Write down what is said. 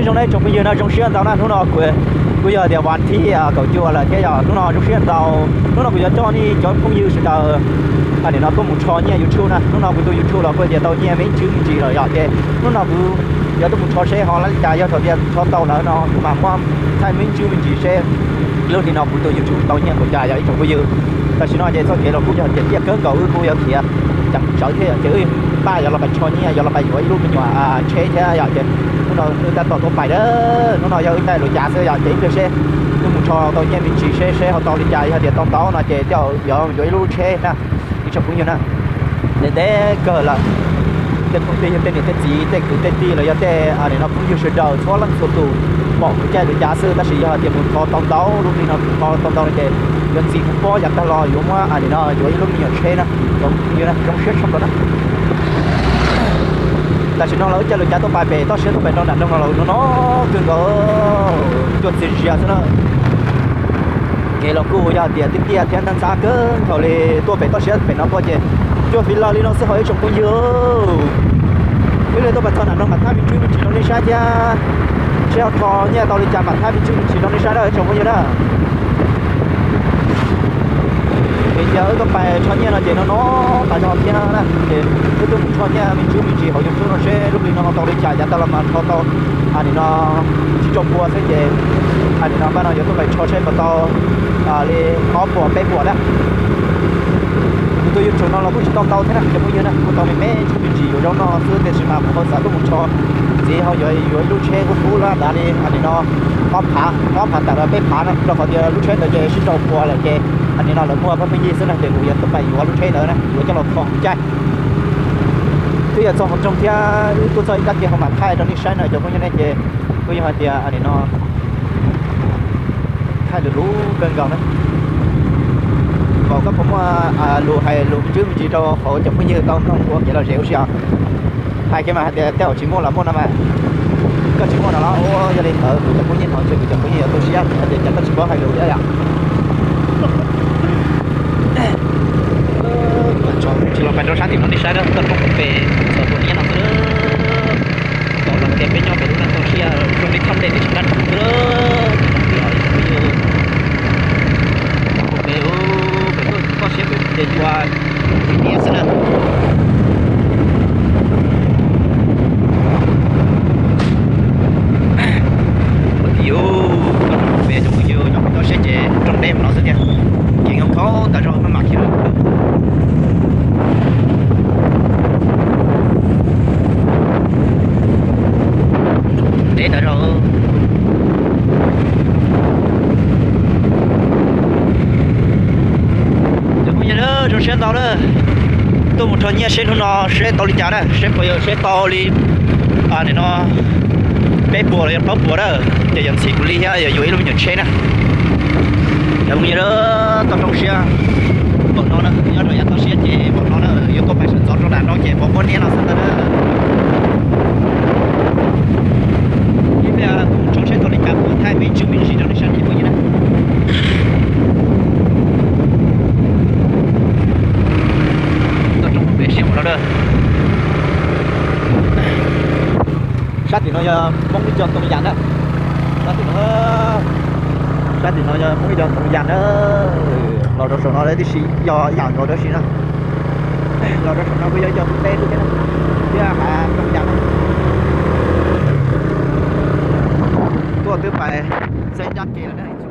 Zoo na tsoom phooj ywg no, zoo siab ntau na, hnub no kuv yog tias vas thib kaum cuaj lawm thiab yog hnub no zoo siab ntau. Hnub no kuv yuav coj nej cov phooj ywg sawv daws nim no tuaj mus rho nyiaj YouTube na. Hnub no kuv tus YouTube los kuj tias tau nyiaj me ntsis me ntsis lawm yog ces hnub no kuv yuav tuaj mus rho seb ho li cas, yog thaum tias rho tau lawm no kuv mam muab thaij me ntsis me ntsis seb lub hli no kuv tus YouTube tau nyiaj npaum cas yog ib tsoom phooj ywg. Tam sim no ces txoj kev los kuj yog tias ciaj kawg nkaus, wb kuj yuav khiav ceev tsawv thiab yog ces wb pab yuav los pais rho nyiaj, yuav los pais yuav ib lub me nyuam tsheb thiab yog ces hnub no wb tab tom tuaj pais na. Hnub no yog wb caij lus cav xwb yog ces ib pliag seb wb mus rho tau nyiaj me ntsis seb seb ho tau li cas, yog tias tau ntau no ces coj yuav yuav ib lub tsheb na ib tsoom phooj ywg na. Ntev ntev kawg lawm, tej phooj tej yog tej niam tej txiv tej kwv tej tij los yog tej nim no phooj ywg sawv daws txhua leej txhua tus pom kuv caij lus cav xwb, tab sis yog tias mus rho tau ntau lub hli no, mus rho tau ntau no ces yuav ntxiv kuv pob yav tag los yuav muab nim no yuav ib lub me nyuam tsheb na. Cov phooj ywg na, zoo siab tshaj plaws na. Tam sim no los wb caij lus cav tuaj pais pem toj siab tuaj pem rau nram nroog no los no no kawg nkaus, cuaj txiv zias xwb na. Kev los kuj yog tias tiaj tiaj thiab ntxhab ntxhab kawg nkaus li, tuaj pem toj siab pem no tuaj ces cuaj fiv lawg li no xwb hos ib tsoom phooj ywg. Wb li tuaj pais txog nram no mam thaij me ntsis me ntsis rau nej saib thiab, seb ho rho nyiaj tau li cas mam thaij me ntsis me ntsis rau nej saib na ib tsoom phooj ywg na. Vim tias wb tuaj pais rho nyiaj no ces no no tas zog thiab na, ces wb tuaj mus rho nyiaj me ntsis me ntsis hauv YouTube no seb lub hli no tau li cas, yav tag los mas rho tau nim no tsib rau pua xwb ces nim no npaj no yuav tuaj pais rho seb puas tau li ob puas peb puas na. Kuv tus YouTube no los kuj tsis tau ntau thiab na cov phooj ywg na, kuj tau me me ntsis me ntsis yuav zaub noj xwb, tiam sis mas kuv ho xav tuaj mus rho ntxiv ho yuav yuav ib lub tsheb kub kub lab ntav li nim no ob phav, ob phav tawm los peb phav na, rau qhov tias lub tsheb ntawd ces sib nrau puas lawm ces nim no lawv muag pab pheej yig xwb na, ces kuv yuav tuaj pais yuav lub tsheb ntawd na, yuav coj los kho mus caij. Twb yog txog hauv nroog thiab, wb tuaj txog ib tag kiag ho mam thaij rau nej saib no cov phooj ywg ne, ces kuj yog hais tias nim no thaij lus lub kawg nkaus na. Kom koj puas muaj lus hais lus me ntsis me ntsis rau hauv cov phooj ywg tau mloog ua kev lom zem ua si os. Hais kiag mas hais tias tej zaum tsis muaj los muaj no mas, koj tsis muaj no los ua yog li ntawd kuv cov phooj ywg no ntshe kuv cov phooj ywg yuav tu siab hais tias cas koj tsis paub hais lus thiab yom. Tsis los pais rau sab tim no nej saib na, toj roob pem txog tus niab no xwb. Kom los tias peb nyob pem lub neej txoj sia zoo li thaj nplej tiam sis dab rhuv xwb. Pem, pem toj siab pem ces ua niab xwb na. Ua tim ub, peb cov phooj ywg nyob pem toj siab ces rooj deb no xwb thiab. Ces nkhaus nkhaus tas zog maj mam khiav lawm. Deb tas zog. Cov phooj ywg na, zoo siab ntau na, tuaj mus rho nyiaj seb hnub no seb tau li cas na, seb puas yog seb tau li nim no peb puas los yog plaub puas na, ces yog ntxhi kuv li thiab yog yuav ib lub me nyuam tsheb na. Cov phooj ywg na, toj roob siab npaum no na, nyob rau yav toj siab ces npaum no na, yuav tuaj pais sawv ntxov rau nram no ces pom muab niab no xwb ntag na. Ib pliag kuv tso seb tau li cas kuv thaij me ntsis me ntsis rau nej saib cov phooj ywg na. Toj roob pem siab mus no na. Sab tim no yog Hmoob ib co ntoo yas na. Sab tim no, sab tim no yog Hmoob ib co ntoo yas na. Los rau saum no tib si yog yam nkaus dab tsi na. Los rau saum no kuj yog ib co teb thiab, thiab hav ntoo yas na. Tuaj twb pais xeeb nrab ke lawm na.